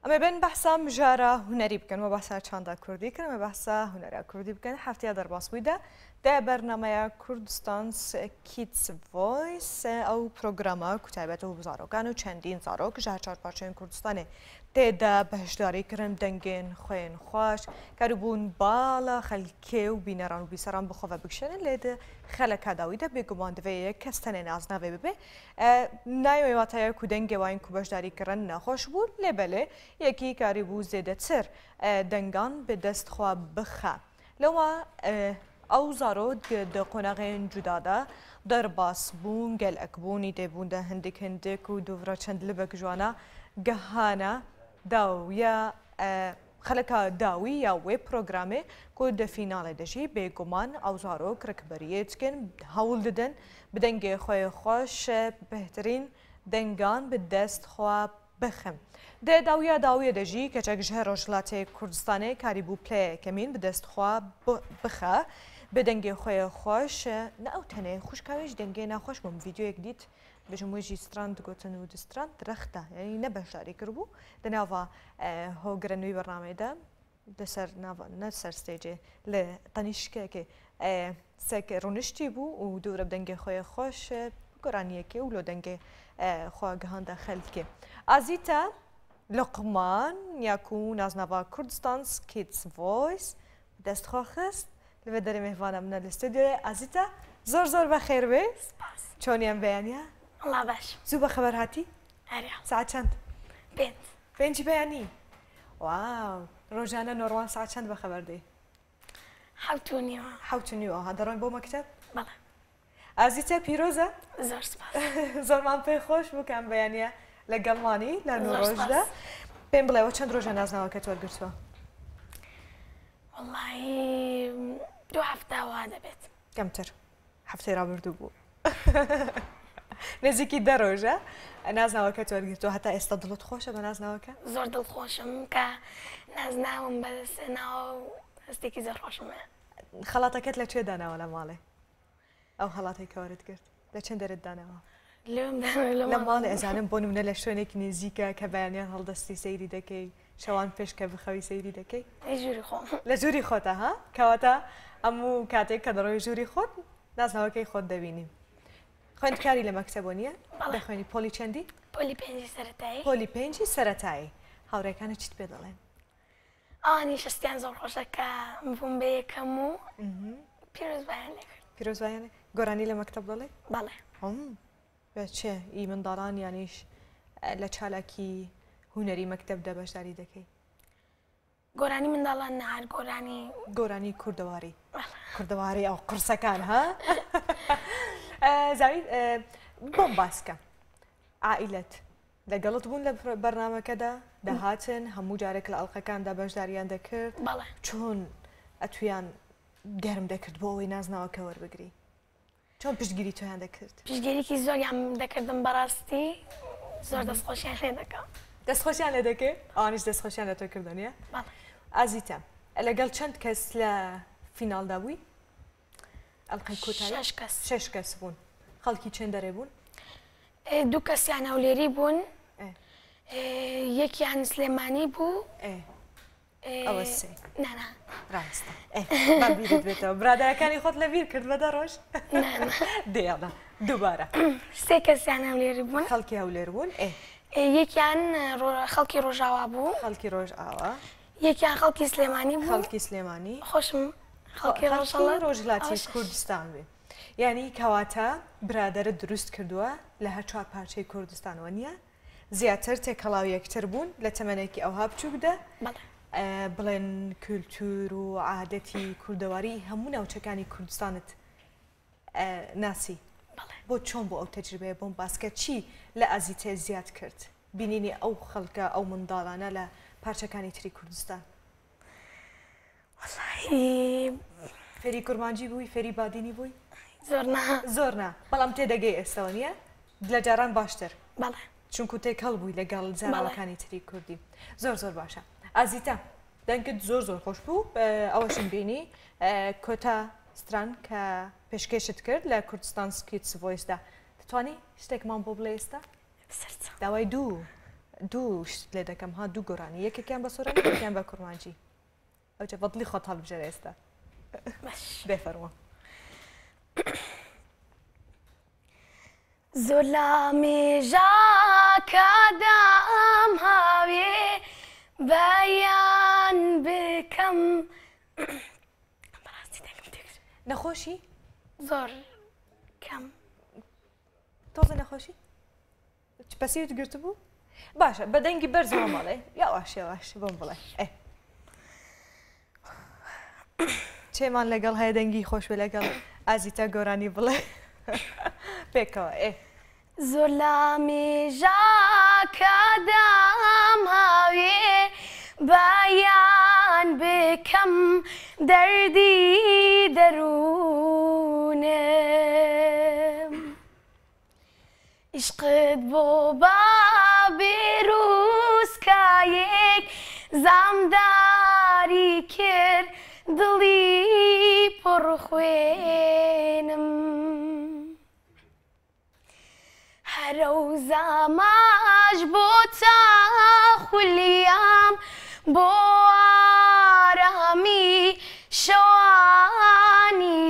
Em ê bên behsa mijara hunerî bikin. Me behsa çanda kurdî kir, em ê behsa hunera kurdî bikin. Hefteya derbasbûyî de di bernameya Kurdistan's Kids Voice ew programa ku taybet bû bi zarokan û çendîn zarok ji her çar parçeyên Kurdistanê tê de beşdarî kirin dengên xwe yên xweş karibûn bala xelkê û bîneran û bîseran bi xwe ve bikişînin lê di xeleka dawî de bêguman divê yek kes tenê naznavê bibe Nayê wê wateya ku dengê wan ku beşdarî kirin nexweş bû, lê belê yekî karîbû zêdetir dengan bi dest xwe bixe. Lewma ew zarok di qonaxên cuda de derbas bûn, gelek bûn, îdê bûn de hindik hindik û dûvra çend libek ji wana gihane dawiya Xeleka dawî ya wê programê ku di fînalê de jî bêguman ew zarok rikberiyê dikin, hewl didin bi dengê xwe yê xweş bêhtirîn dengan bi dest xwe bixin. Di dawiya dawiyê de jî keçek ji Rojhilatê Kurdistanê karîbû pileya yekemîn bi dest xwe bixe bi dengê xwe yê xweş. Ne ew tenê, xwişka wê jî dengê nexweş bû. Min vîdeoyek dît Dibêjim wê jî stran digotin û distran direxte yanî ne beşdarî kiribû di nava hogirên wî bernameyê de li ser nava ne ser stêcê li tenîşkekê sek rûniştî bû û dûre bi dengê xwe yê xweş goraniyekê û lo dengê xwe gihande xelkê. Azîta Luqman ya ku naznava Kurdistan's Kids Voice bi dest xwe xist Li vê derê mêvana min e li stûdyoyê Azîta. Zor zor be xêr bê. Spas. Çonî em beyanî ha? Wela baş. Zû be xeber hatî? Erê. Saet çend? Pênc. Pêncî beyanî? Wow. Rojane normal saet çend be xeber dê? Hewt û nîv. Hewt û nîv aha. Deroyn bo mekteb? Bele. Azîte pîroz e. Zor spas. Zor man pê xweş bû ke em beyaniye li gel manî li nû roj de. Pêm bilê we çend roje naznaweke te wergirtiwe? Wellahî du hefte wa debêt. Kemtir. Hefteyê rabirdû bû. Nêzîkî de roj e. Naznaweke te wergirtiwe heta êsta dilot xweş e be naznaweke? Zor dilxweş im ke naznawim bedestênawe û hestêkî zor xweşim heye. Xelateket li çê danawe li malê? Ew xelatê ke werit girt. Li çend derê danawe? Li malê ez zanim bo nimûne li şwênekî nêzîk e ke beyaniyan hildestî seyrî dekey, şewan pêş ke bixewî seyrî dekey. Li jûrî xwe. Li jûrî xwe te ha? Kewata hemû katêk ke diroyî jûrî xwe naznawekey xwe debînî. Xwendkarî li mektebo niye? Dixwînî polî çendî? Polî pêncî seretayî. Polî pêncî seretayî. Hawrekanê çi te pê dilên? Anî şestiyan zor xweş e ke bûm bê yekem û pîrozbayan lê kir. Pîrozbayan lê Goranî li mekteb dilê? Belê. Hum. Ve çi î mindalan yanîş li çalakî hunerî mekteb de beşdarî dikey? Goranî mindalan ne her goranî. Goranî kurdewarî. Kurdewarî ew qursekan ha? Zawîd bom bas ke. Aîlet لەگەڵت بوون لە بەرنامەکەدا دەهاتن هەموو جارێک لە ئەڵقەکاندا بەشداریان دەکرد بەڵێ چۆن ئەتویان گەرم دەکرد بۆ ئەوەی نازناوەکە وەربگری چۆن پشتگیری تۆیان دەکرد پشتگیریکی زۆریان دەکردم بەڕاستی زۆر دەستخۆشیان لێ دەکەم دەستخۆشیان لێ دەکەی ئەوانیش دەستخۆشیان لە تۆ کردووە نییە بەڵێ ئازیتە لەگەڵ چەند کەس لە فیناڵدا بووی ئەڵقەی کۆتایی شەش کەس شەش کەس بوون خەڵکی چێن دەرێ بوون دوو کەسیان هەولێری بوون یەکیان سلێمانی بوو ئەوە سێ نانا ڕاستە با بیرت بێتەوە برادەرەکانی خۆت لە بیر کرد بە دە ڕۆژ دێڵە دووبارە سێ کەسیان هەولێری بوون خەڵکی هەولێر بوون ئێ یەکیان خەڵکی ڕۆژاوا بوو خەڵکی ڕۆژئاوا یەکیان خەڵکی سلێمانی بوو. خەڵکی سلێمانی. خۆشم خەڵکی ڕۆژهەڵات. ڕۆژهەڵاتی کوردستان بێ. یانی کەواتە برادەرت دروست کردووە لە هەر چوار پارچەی کوردستان وەنیە؟ زیاتر تێکەڵاو یەکتر بوون لە تەمەنێکی ئەوها بچووکدا بڵێن کولتور و عادەتی کوردەواری هەموو ناوچەکانی کوردستانت ناسی بۆ چۆن بۆ ئەو تەجربەیە بۆم باسکە چی لە ئازیتێ زیاد کرد بینینی ئەو خەڵکە ئەو منداڵانە لە پارچەکانی تری کوردستان؟ وەڵاهی فێری کورمانجی بووی فێری بادینی بووی؟ زۆر نا زۆر نا بەڵام تێدەگەی ئێستەوە نییە لە جاران باشتر بەڵێ چونکو تێکەڵ بووی لەگەڵ زاراوەکانی تری کوردی زۆر زۆر باشە ئازیتە دەنگت زۆر زۆر خۆش بوو ئەوەشم بینی کۆتا ستران کە پێشکێشت کرد لە کوردستان سکیتس ڤۆیسدا دەتوانی شتێکمان بۆ بڵێ ئێستا داوای دوو. دوو شت لێ دەکەم ها دوو گۆرانی یەکێکیان بە سۆرانی یەکێکیان بە کورمانجی ئەوجا بە دڵی خۆت هەڵبژێرە ئێستا باش بێ فەرموو. زۆر لە مێژە کە دام هاوێ بەیان بکەم بەڕاستی دەنگم تێکچوو. نەخۆشی؟ زۆر کەم. تۆزێ نەخۆشی؟ پەسیوت گرتبوو؟ باشە بە دەنگی بەرزەوە مەڵێ یاواش یاواش بۆم بڵێ ئێ چێمان لەگەڵ هەیە دەنگی خۆش بێ لەگەڵ ئازیتا گۆرانی بڵێ پێکەوە ئێ. زۆر لە مێژە کە دام هاوێ بەیان بکەم دەردی دەروونم. عیشقت بۆ با بێروسکایەک زامداری کرد دڵی پڕ خوێنم. هەرەو زاماش بۆ تا خولیام بۆ ئارامی شەوانی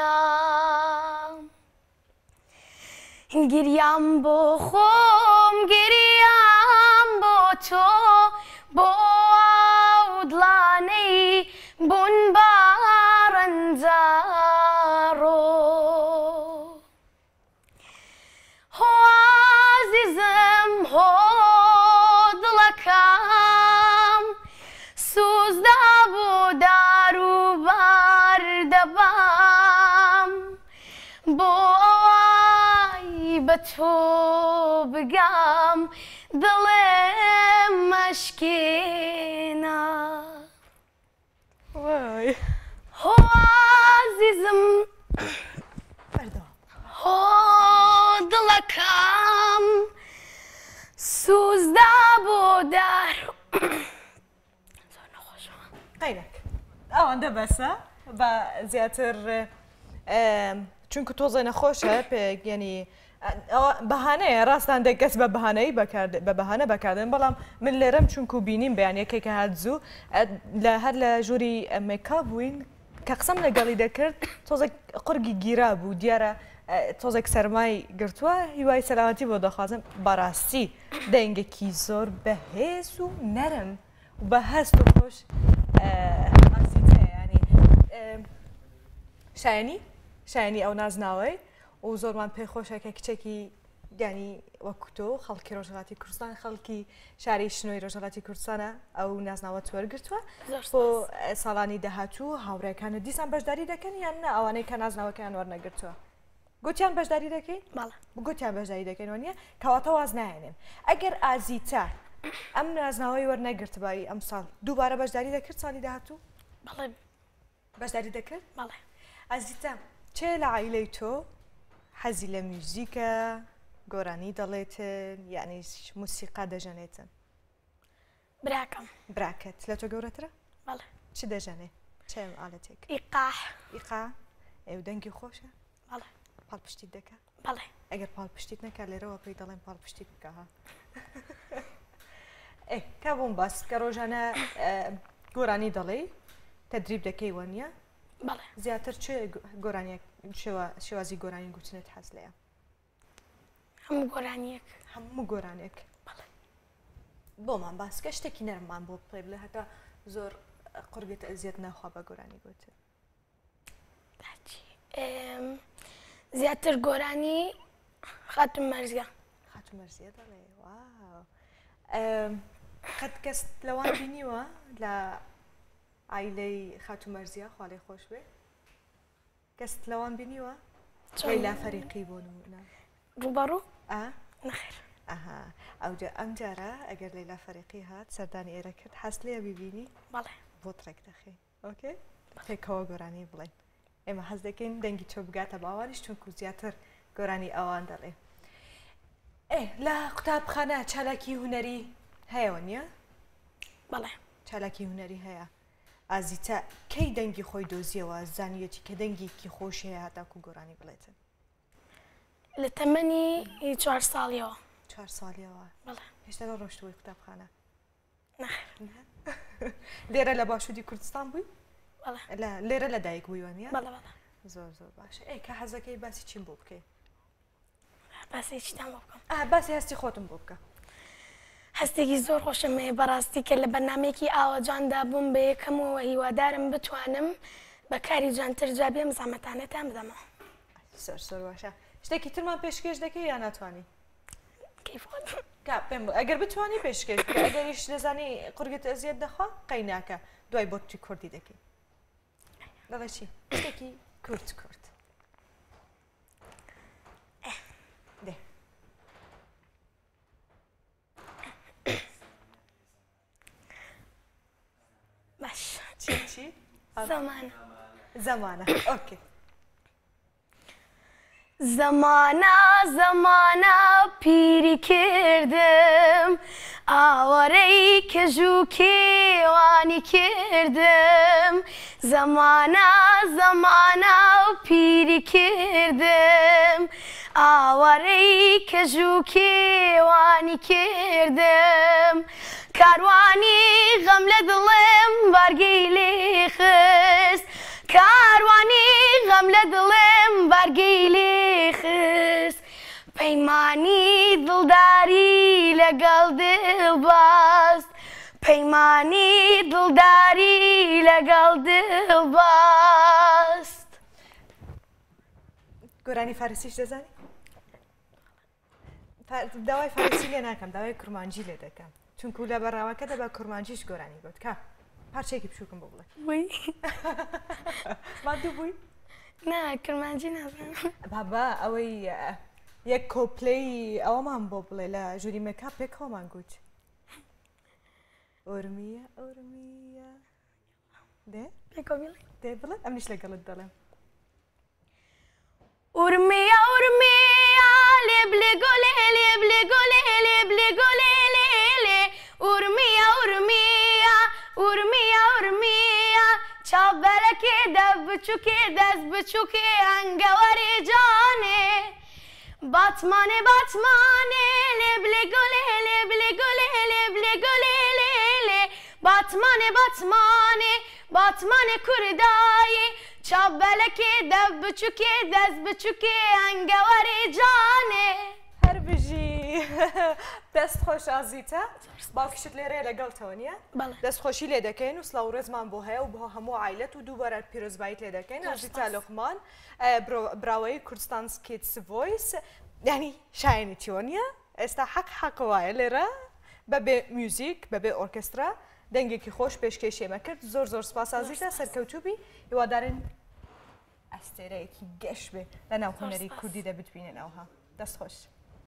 تانیام. گریام بۆ خۆم گریام بۆ تۆ بۆ ئەو دڵانەی بوون بە ڕەنجاڕۆ. هۆ ئازیزم هۆ دڵەکەم سوزدا بۆ دار و بار دەبام بۆ ئەوای بە تۆ بگام دڵم مەشکێنە. وای. هۆ ئازیزم بەردەوام. هۆ دڵەکەم سوزدا بۆ دار زۆر نەخۆشم. قەینەک ئەوەندە بەسە با زیاتر چونکە تۆزێ نەخۆشە پێ یعنی ئەوە بەهانەیە ڕاستە هەندێک کەس بە بەهانەی بەکار بە بەهانە بەکاردێن بەڵام من لێرەم چونکو بینیم بەیانیەکەی کە هات زوو لە هەر لە ژووری مێکاپ بووین کە قسەم لەگەڵی دەکرد تۆزێک قورگی گیرا بوو دیارە تۆزێک سەرمای گرتووە هیوای سەلامەتی بۆ دەخوازم بەڕاستی دەنگێکی زۆر بەهێز و نەرم و بە هەست و خۆش ئاسیتە ینی شایانی شایانی ئەو نازناوەی و زۆرمان پێ خۆشە کە کچێکی گیانی وەکو تۆ خەڵکی ڕۆژهەڵاتی کوردستان خەڵکی شاری شنۆی ڕۆژهەڵاتی کوردستانە ئەو نازناوەت وەرگرتووە بۆ ساڵانی داهاتوو هاوڕێکانت دیسان بەشداری دەکەن یان نا ئەوانەی کە نازناوەکەیان وەرنەگرتووە گوتیان بەشداری دەکەین گوتیان بەشداری دەکەین وە نیە کەواتە واز ناهێنێن ئەگەر ئازیتا ئەم نازناوەی وەرنەگرتبایی ئەمساڵ دووبارە بەشداری دەکرد ساڵی داهاتوو؟ بەڵێ بەشداری دەکرد؟ بەڵێ. ئازیزم کێ لە عایلەی تۆ حەزی لە میوزیکە، گۆرانی دەڵێتن یانیش موسیقا دەژەنێتن؟ براکەم. براکەت لە تۆ گەورەترە؟ بەڵێ. چ دەژەنێ؟ چ ئالەتێک؟ ئیقاع. ئیقاع؟ ئێ و دەنگی خۆشە؟ بەڵێ. پاڵپشتیت دەکا؟ بەڵێ. ئەگەر پاڵپشتیت نەکا لێرەوە پێی دەڵێم پاڵپشتیت بکە ها. ئێ کا بۆم باس بکە ڕۆژانە گۆرانی دەڵێی تەدریب دەکەی وەنیە؟ بەڵێ. زیاتر چ گۆرانیەک شێوازی گۆرانی گوتنت حەز لێیە؟ هەموو گۆرانیەک. هەموو گۆرانێک. بەڵێ. بۆمان باس کە شتێکی نەرممان بۆ بڵێ بڵێ هەتا زۆر قورگت ئەزیەت ناخوا بە گۆرانی گوتن. زیاتر گۆرانی خاتون مەرزیە. خاتون مەرزیە دەڵێ واو قەت کەس لەوان بینیوە لە عیلەی خاتون مەرزیە خوا لێ خۆش بێ کەست لەوان بینیوە لەیلا فەریقی بۆ نمونە ڕووبەڕوو نەخێر ئەها ئەوجا ئەم جارە ئەگەر لەیلا فەریقی هات سەردانی ئێرە کرد حەز لێ بیبینی بەڵێ بۆت ڕێک دەخەین ئۆکەی پێکەوە گۆرانی بڵێن ئێمە حەز دەکەین دەنگی تۆ بگاتە باوانیش چونکو زیاتر گۆرانی ئەوان دەڵێ ئێ لە قوتابخانە چالاکی هونەری هەیەوە نییە؟ بەڵێ چالاکی هونەری هەیە ئازیتە کەی دەنگی خۆی دۆزیەوە زانیەتی کە دەنگێکی خۆش هەیە هەتاکو گۆرانی بڵێتن لە تەمەنی چوار ساڵیەوە. چوار ساڵیەوە؟ بەڵێ. هێشتا نەڕۆشتبووی قوتابخانە؟ نەخێر. لێرە لە باشووری کوردستان بووی؟ بەڵێ. لێرە لە دایک بووی وانە؟ بەڵێ بەڵێ. زۆر زۆر باشە. ئێ کە حەزەکەی باسی چیم بۆ بکەی؟ باسی چیتان بۆ بکەم؟ ئا باسی هەستی خۆتم بۆ بکە. هەستێکی زۆر خۆشم هەیە بەڕاستی کە لە بەرنامەیەکی ئاوا جواندا بووم بە یەکەم و هیوادارم بتوانم بە کاری جوانتر جوابی ئەم زەحمەتانەتان بدەمەوە. زۆر زۆر باشە. شتێکی ترمان پێشکێش دەکەی یا ناتوانی؟ کەیف خۆت. کا پێم بڵێ ئەگەر بتوانی پێشکێش بکە ئەگەریش دەزانی قورگت ئەزیەت دەخوا قەی ناکە دوای بۆت کوردی دەکەی. دەڵێ چی؟ شتێکی کورت کورت. دێ. باش. چی چی؟ زەمانە. زەمانە ئۆکەی. زەمانە زەمانە پیری کردم ئاوارەی کەژ و کێوانی کردم زەمانە زەمانە پیری کردم ئاوارەی کەژ و کێوانی کردم کاروانی غەم لە دڵم بارگەی لێ خست کاروانی غەم لە دڵم بارگەی لێ خست پەیمانی دڵداری لەگەڵ دڵ بەست پەیمانی دڵداری لەگەڵ دڵ بەست. گۆرانی فارسیش دەزانی؟ داوای فارسی لێ ناکەم داوای کرمانجی لێ دەکەم چونکو لە بەڕاوەکەدا بە کرمانجیش گۆرانی گوت کا پارچەیەکی بچووکم بۆ بڵێ مادوو بووی؟ نا کرمانجی نازانم بابا ئەوەی یەک کۆپلەی ئەوەمان بۆ بڵێ لە ژووری مێکاپ پێکەوەمان گوت ئۆرمیە ئۆرمیە دێ پێکەوە بڵێ دێ بڵێ ئەمنیش لەگەڵت دەڵێم ئورمیە ئورمیە لێ بلێ گۆلێ لێ بلێ گۆلێ لێ بلێ گۆلێ لێ لێ ئورمیە ئورمیە ئورمیە ئورمیە چاو بەرەکێ دەف بچووکێ دەست بچووکێ ئەنگەوەرێ جانێ باتمانێ باتمانێ لێ بلێ گۆلێ لێ بلێ گۆلێ لێ بلێ گۆلێ لێ لێ باتمانێ باتمانێ باتمانێ کوردایی چاو بەلەکێ دەف بچوکێ دەست بچوکێ ئەنگەوەرێ جانێ. هەر بژی دەست خۆش ئازیتە باوکیشت لێرەیە لەگەڵتەوە نییە؟ بەڵێ. دەست خۆشی لێ دەکەین و سڵاو و ڕێزمان بۆ هەیە و بۆ هەموو عایلەت و دووبارە پیرۆزباییت لێ دەکەین ئازیتە لوقمان براوەی کوردستانز کیدز ڤۆیس یانی شایەنی تیۆ نییە؟ ئێستا حەق حەق وایە لێرە بەبێ میوزیک بەبێ ئۆرکێسترا دەنگێکی خۆش پێشکێشی ئێمە کرد زۆر زۆر سپاس ئازیزە سەرکەوتوو بی هیوادارین ئەستێرەیەکی گەش بێ لە ناو هونەری کوردی دە بتبینن ئەوها دەست خۆش.